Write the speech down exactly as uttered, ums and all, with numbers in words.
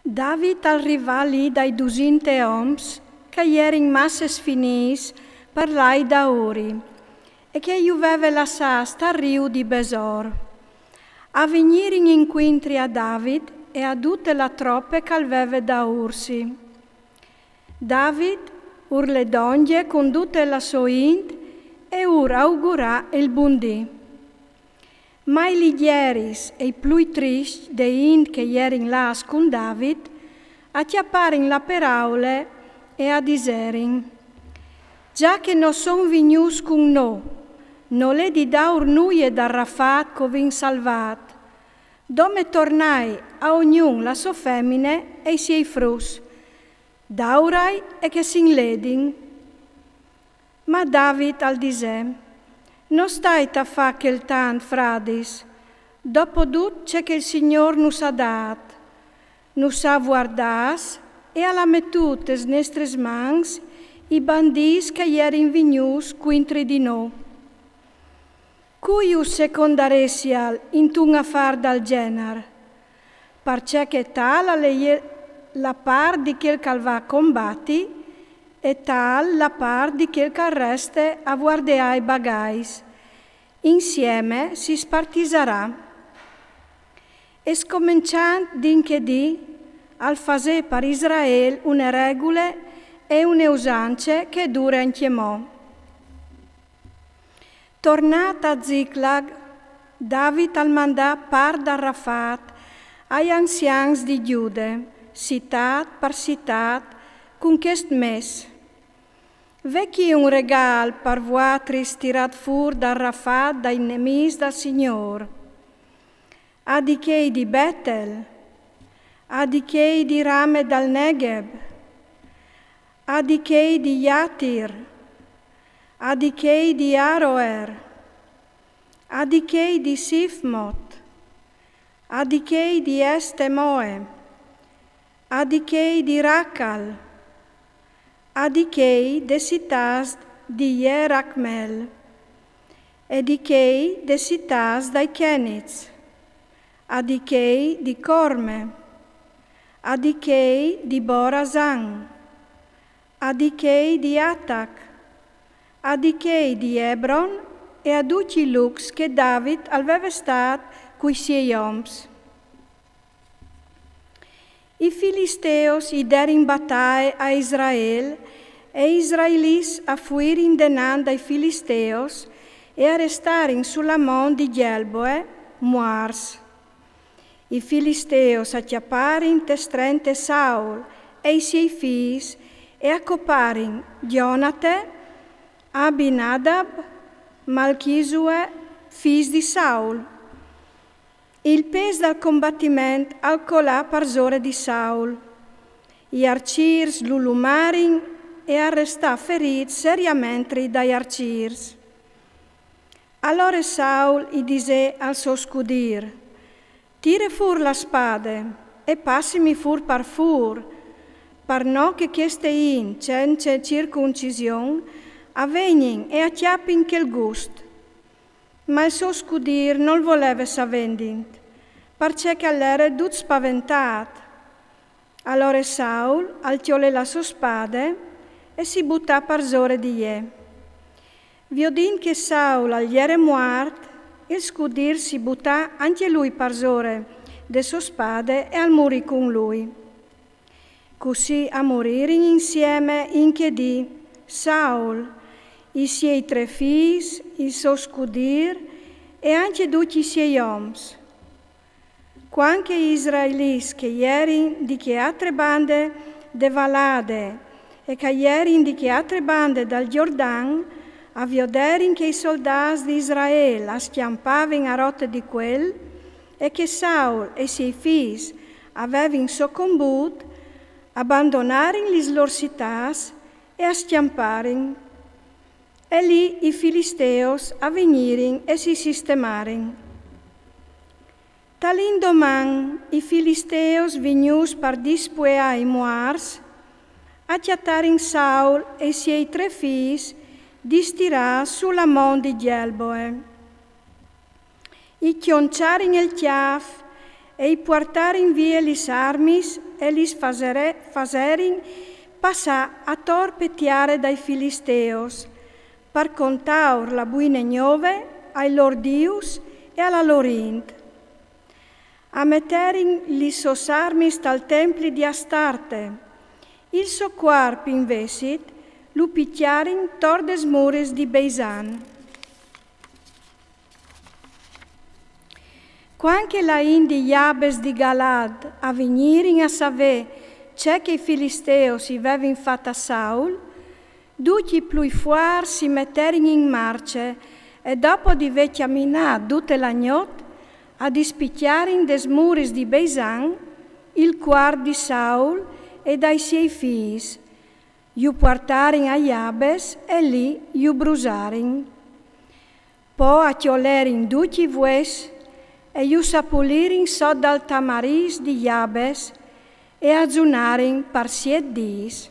David al rivà li dai dusinte oms che a jerin masse sfinîts par lâi daûri e che ju veve lassâts tar riu di Besor. A vignirin incuintri a David e a dute la trope che al veve daûrsi. David ur le dongje cun dute la sô int e ur augurà il bundì. Ma i ligieris e i plui triscj de int che a jerin lâts cun David a cjaparin la peraule e a diserin: «Za che no son vignûts cun nô, nol è di dâur nuie dal rafât che o vin salvât. Dome tornai a ognun la sô femine e i siei fruts. Dâurai e che si inledin.» Ma David al disè: «No stait a fâ chel tant, fradis, dopo dut ce che il Signôr nus à dât. Nus à vuardâts e al à metût tes nestris mans i bandîts che a jerin vignûts cuintri di nô. Cui us secondaressial intun afâr dal gjenar? Parcè che tâl al è je la part di chel che al va a combati e tâl la part di chel che al reste a vuardeâ i bagais. Insieme si spartisarà.» E scomençant di in chê dì al fasè par Israel une regule e une usance che e dure ancjemò. Tornât a Ziclag, David al mandà part dal rafât ai anzians di Gjude, citât par citât, cun chest mès: «Ve chi un regâl par vuatris tirât fûr dal rafât dai nemîs dal Signôr. A di chei di Betel, a di chei di Rame dal Negheb, a di chei di Jatir, a di chei di Aroer, a di chei di Sifmot, a di chei di Estemoe, a di chei di Racal, a di chei des citâts di Jeracmel, e di chei des citâts dai Cheniz, a di chei di Corme, a di chei di Borasan, a di chei di Atac, a di chei di Ebron e a ducj i lûcs che David al veve stât cui siei oms.» I Filisteos i derin bataie a Israel, e i israelits a fuirin denant dai Filisteos e a restarin su la mont di Gjelboe muarts. I Filisteos a cjaparin te strente Saul e i siei fîs e a coparin Gjonate, Abinadab, Malchisue, fîs di Saul. Il pês dal combatiment al colà parsore di Saul. I arcîrs lu lumarin e al restà ferît seriamentri dai arcîrs. Alore Saul i disè al so scudîr: «Tire fûr la spade e passimi fûr par fûr, par no che cheste int cence circuncision a vegnin e a cjapin chel gust.» Ma il so scudîr nol voleve savênt, parcè che al jere dut spaventât. Alore Saul al cjolè la sô spade e si butà parsore di jê. Viodint che Saul al jere muart, il scudîr si butà ancje lui parsore de sô spade e al murì cun lui. Cussì a muririn insieme in chê dì Saul, i siei trê fîs, il so scudîr e ancje ducj i siei oms. Cuant che i israelits che a jerin di chê altre bande de valade e che a jerin di chê altre bande dal Jordan a vioderin che i soldâts di Israel a scjampavin a rote di cuel e che Saul e i siei fîs a vevin socombût, a bandonarin lis lôr citâts e a scjamparin. E li i Filisteos a vignirin e si sistemarin. Tal indoman i Filisteos, vignûts par dispueâ i muarts, a cjatarin Saul e i siei trê fîs distirâts su la mont di Gjelboe. I cjonçarin il cjâf E i puartarin vie lis armis e lis faserin passâ ator pe tiare dai Filisteos, par contâur la buine gnove ai lôr dius e a la lôr int. A meterin lis sôs armis tal templi di Astarte. Il so cuarp invezit lu picjarin tor des muris di Beisan. Cuant che la int di Jabes di Galaad a vignirin a savê ce che i Filisteos i vevin fat a Saul, ducj i plui fuarts si meterin in marce e, dopo di vê cjaminât dute la gnot, a dispicjarin des muris di Beisan il cuarp di Saul e dai siei fîs. Ju puartarin a Jabes e li ju brusarin. Po a cjolerin ducj i vues e ju sapulirin sot dal tamarîs di Jabes e a zunarin par siet dîs.